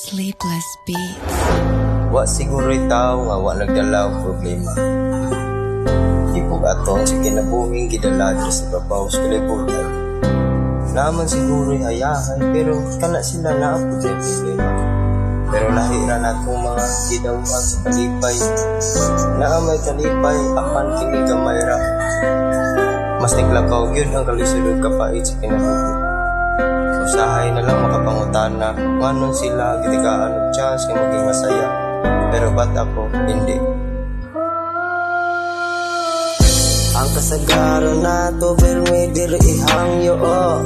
Sleepless Beats. Wa siguro'y tao nga wa nagdala og problema. Gibug aton sa kinabuhing gidala diri sa babaw sa kalibutan. Naa man siguro'y hayahay, pero kana sila naa pud sila problema. Pero lahi ra natong mga gidaw-an sa kalipay. Naa may kalipay apan kini gamay ra. Mas naglakaw gyud ang kalisod ug kapait sa kinabuhi. Usahay na lang makapangutana nganong sila gitagaan og chance nga maging masaya, pero ba't ako hindi? Ang kasagaran nato pirmi diri ihangyo, oh.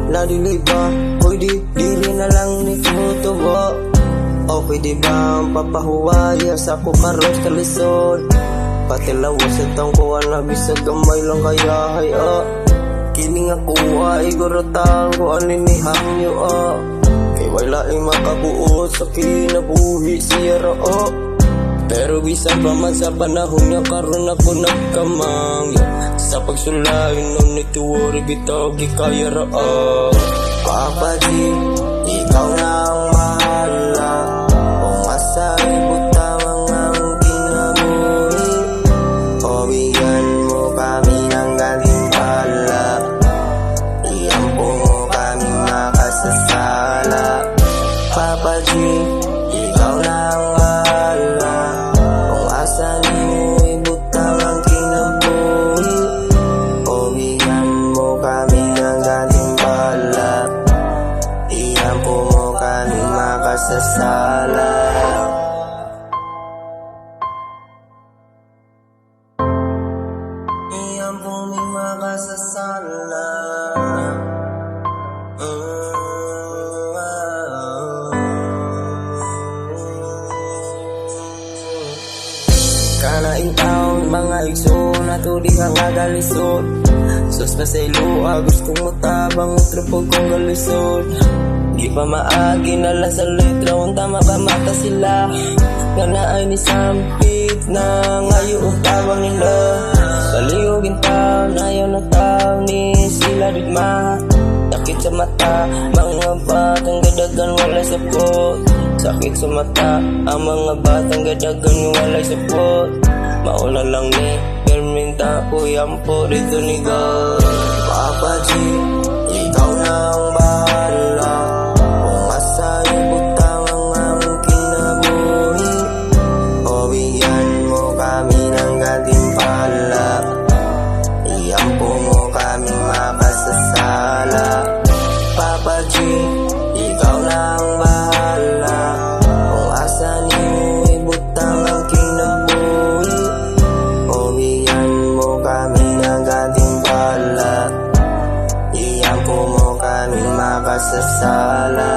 Na dili ba pwede diri na lang ni tumutubo? O pwede ba ang papahuwaya sa ako karon kalisod? Pati lawas sa taong kuha na bisag gamay lang kayahay, oh. Kini nga kuha igorotang ko ani ni hangyo, oh. Kay wala ay makabuot sa kinabuhi siya ra, oh. Pero bisan pa man sa panahon nga karon ako nagkamangyo sa pagsulay, no need to worry, bitaw gikaya ra, oh. Papa G, ikaw na ang bahala kung asa ibutang ang among kinabuhi. O bigyan mo kami ng gantimpala, iampo mo kami makasasala. Papa G, ikaw na ang bahala kung asa nimo ibutang ang kinabuhi. O bigyan mo kami ng gantimpala, iampo mo kami makasasala. Iampo mi makasasala. Kana taon mga igsoon nato diha nga galisod. Sus pa sa iluha gustong motabang utro pug kong galisod. Di pa maagi na lang sa letra unta mapamata sila. Nga naay ni sampit na ngayo og tabang nila. Palihog taon ayaw na taon ni sila digma. Sakit sa mata, mga batang gadagan walay support. Sakit sa mata, ang mga batang gadagan walay support. Mauna lang ni Perminta ko yampo dito ni God. Papa G, ikaw na ang bahala kung asa ibutang ang among kinabuhi. O bigyan mo kami ng gantimpala, iampo mo kami makasasala. Papa G, ikaw na ang bahala kung asa nimo ibutang ang kinabuhi. O bigyan mo kami ng gantimpala, iampo mo kami makasasala.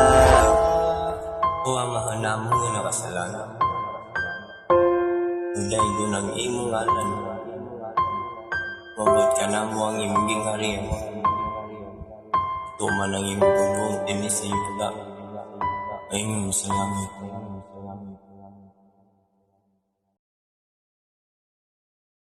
O Amahan namo nga nakasalangit, daygon ang imong ngalan. Moabot kanamo ang imong gingharian. Tuman ang imong pagbuot dinhi sa yuta, mahimo sa langit.